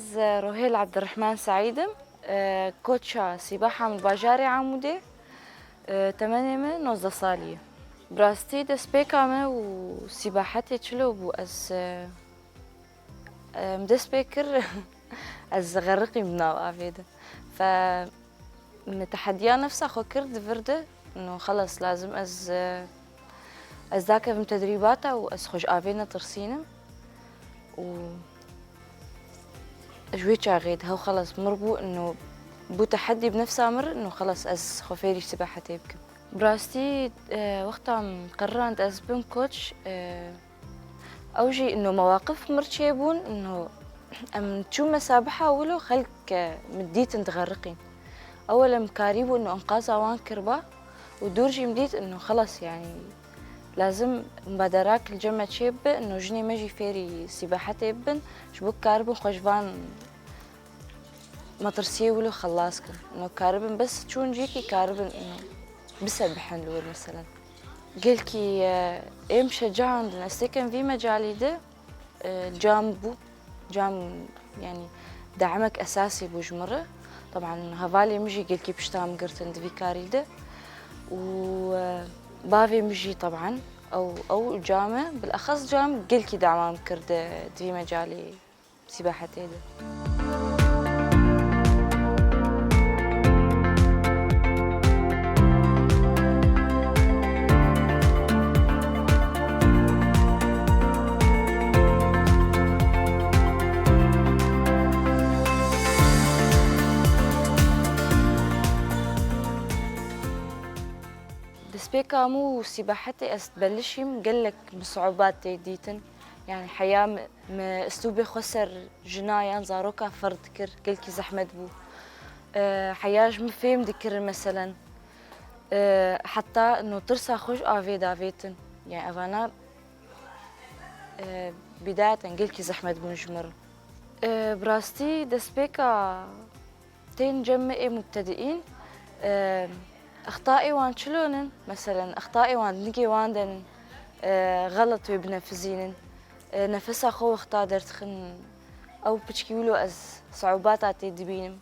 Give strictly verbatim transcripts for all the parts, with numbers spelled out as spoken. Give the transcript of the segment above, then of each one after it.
Ez Rohêl Ebdirehman Seîd im. E, koça sîbaha min bajarê Amûdê. E, temenê min nozdeh salî ye. Bi rastî destpêka me û sîbahetê çilo bû, ez, e, em dest pê kir, ez xeriqîm nav avê de. Fe min tehediya nefsa xwe kir di vir de, no xelas lazim ez, e, ez dakevim tedrîbata û ez xwe ji avê netirsînim û ji wê çaxê de hew xelas mir bû, no bû tehedî bi nefsa mir, no xelas ez xwe fêrî sibahetê bikim. Bi rastî, e, wexta min qerirand ez bim koç, e, Ew jî ino mewaqif mir çêbûn, ino em çû mesabiha wilo xelk, e, min dîtin dixeriqîn. Ewel em karîbû ino enqaza wan kirba û dûr jî min dît ino xelas, yanî lazim mubaderak li cem me çêbibe, ino jinê me jî fêrî sîbahetê bibin, ji bo karibin xwe ji van metirsiyê wilo xelas kin. Ino karibin bes çûn cîkî karibin ino bisebihin li wir meselen. Gelkî, e, êm şecaandin. Ez têkem vî mecalî de, e, cam bû. Cam, yanî, demek esasî bû ji min re. Taban hevalê min jî gelkî pişta min girtin di vî karî de. Û, e, bavê min jî taban ew, ew cam e. Bilexes cam gelkî dema min kir di, di vî mecalê. Sîbahetê de. Destpêka min û sîbahetê ez belişîm gelek min siûbat tê dîtin. Yani heya min, min îslûbê xwe ser jina yan zaroka ferz dikir, gelkî zehmet bû. E, heya ji min fêm dikirin meselen. E, heta no tirsa xwe ji avê davêtin. Yani evana, e, bîdayeten gelkî zehmet bûn ji min re. E, bi rastî destpêka Tên cem me ê mubtediîn, e, extayê wan çilo nin? Meselen, extayê wan di nigê wan de nin, e, xelet wê binefizînin, e, nefesa xwe wexta derdixin. Ew piçkî wilo ez siûbata tê dibînim.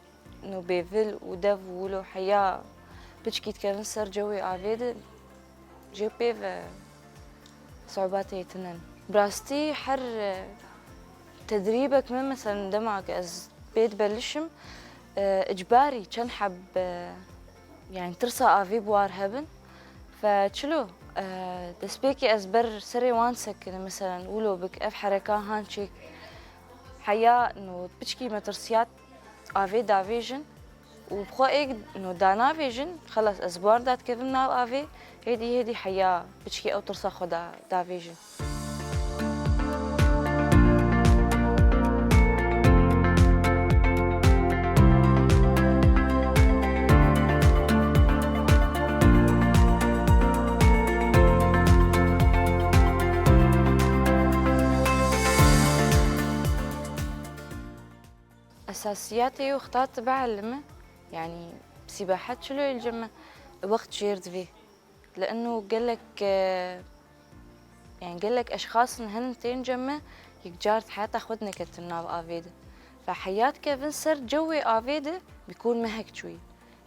No bêvil û dev û wilo heya piçkî dikevin ser cewê avê de. Jê pê ve siûbatê tune ne. Bi rastî her, e, tedrîbek me, meselen, dema ku ez pê dibelişim, e, icbarî çend heb, e, yani tirsa avê bi war hebin. Fe çilo, e, destpêkê ez ber serê wan sekinim, meselen, wilo bik ev hereka han çêk. Heya no piçkî metirsiyat avê davêjin û bi xwe êk no danavêjin, xelas ez bi wan dadikevim nav avê, hêdî hêdî heya piçkî ew tirsa xwe da, davêjin. Esasiyatê wexta tu bielime, yanî sîbahet çilo li cem me wext jêr divê. Li eno gelek, e, yani gelek eşxasin hene tên cem me, yekcar di heyata xwe de neketin nav avê de. Ve heya dikevin ser cewê avê de, bikûn mehek çûyî.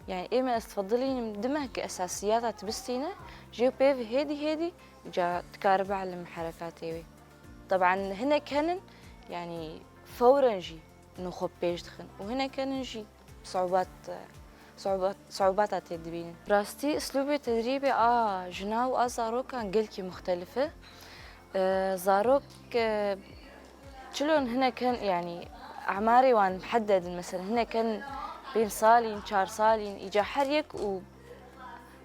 Yani ê me ez difedilînim di mehke esasiyata tu bistîne, jê pê ve hêdî hêdî ca dikare bielime herekatê wê. Taban hinek henin, yani fewren jî nû xwe pêş dixin û hinek henin jî siûbat, siûbat, siûbata tê dibînin. Rastî, îslûbê tedrîbê a jina û a zarokan gelkî muxtelif e. E, zarok, e, çilon hinek hen, yani emarê wan muhedded in, mesela hinek hen pênc salîn, çar salîn, îca her yek û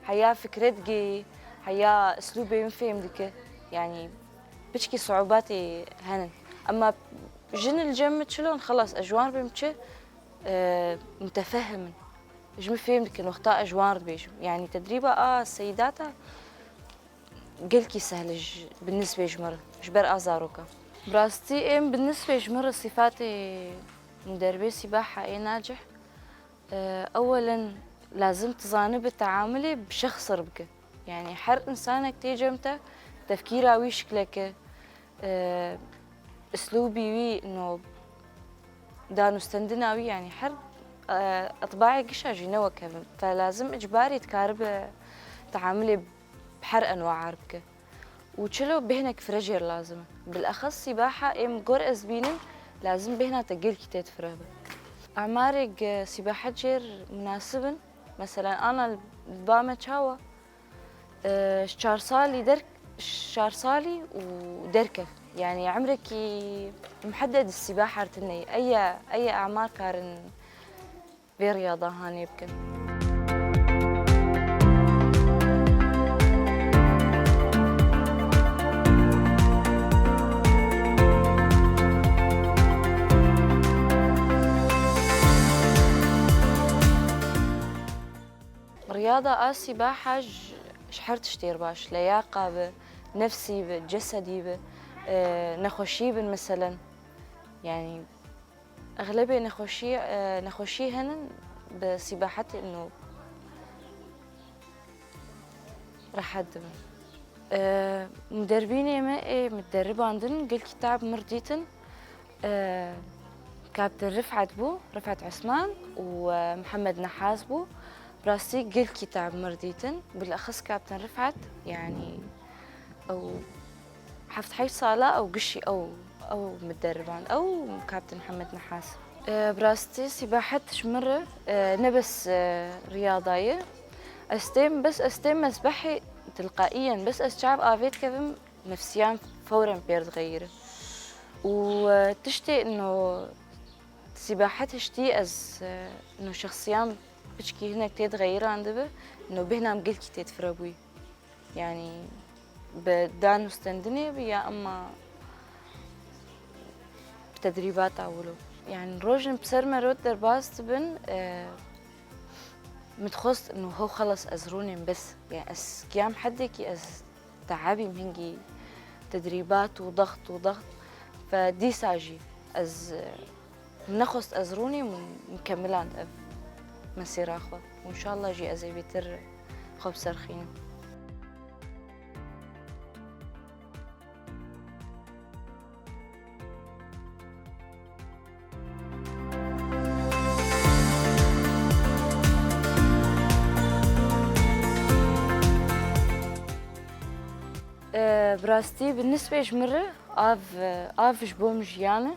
heya fikre digihî, heya îslûbê min fêm dike. Yani piçkî siûbatê henin. Ema jin li cem min çilon, xelas, ez ji wan re bêm çi, e, mutefehim in. Ji min fêm dikin, wexta ez ji wan re dibêjim. Yani tedrîba a seyîdata gelkî sehl e ji, bi nisbê ji min re, ji ber a zarokan. Bi rastî êm bi nisbê ji min re sîfatê muderbê sîbaha ê nacih. E, ewelen lazim tu zanibe teamulê bi şexs re bike. Yani her insanek tê cem te, tefkîra wî şiklek e, e, îslûbî wî, no, Danûstendina wî, yanî her, e, etbaê gişa jî ne wek hev in. Fe lazim icbarî dikaribe teamulê bi her enwaar bike. Û çilo bêhnek fire jêr lazim e. Bilexes sîbaha êm gor ez bînim, lazim bêhna te gelkî tê difire be. Amarê ge sîbahet jêr munasib in. Meselen, ana li ba me çawa? E, ji çar salî der-, çar salî û derkev. Yanî emrekî muhedded sîbaha tune ye. Eye, eye amar karin vê riyada hanê bikin. Riyada a sîbaha ji, ji her tiştê re baş, leyaqa bi, nefsî bi, cesedî bi, e, nexweşî bin meselen. Yanî exlebê nexweşî, e, nexweşî henin bi sîbahetê ino rehet dibin. E, muderbînê me ê muderriban din gelkî teab mir dîtin. E, Kaptin Rifet bû, Rifet Osman û, e, Mihemed Nehas bû. Bi rastî gelkî teab mir dîtin. Bilexis Kaptin Rifet, yanî ew heft heşt sala ew gişî ew, ew muderriban, ew Kaptin Mihemed Nehas. E, bi rastî sîbahet ji min re, e, ne bes, e, riyada ye. Ez têm, bes ez têm mesbehê tilqaiyen, bes ez çav avê dikevim, nefsiyan fewren pêr dixeyire. Û, e, tiştê ino sîbahet hiştî ez, e, ino şexsiyan piçkî hinek tê dixeyirandibe, ino bêhna min gelkî tê difiribûyî. Yanî bi danûstendinê bi ya ema bi tedrîbata wilo. Yanî rojên bi ser me rot derbas dibin, e, min dixwest ino ho xelas ez rûnêm bes. Yanî ez giyam hedekî ez teabîm hingî tedrîbat û daxt û daxt. Fe dîsa jî ez, e, nexwest ez rûnêm û min kemiland ev mesêra xwe. Û înşallah jî ez ê bêtir xwe bi ser xînim. E, bi rastî bi nisbê ji min re av, av ji bo min jiyan e.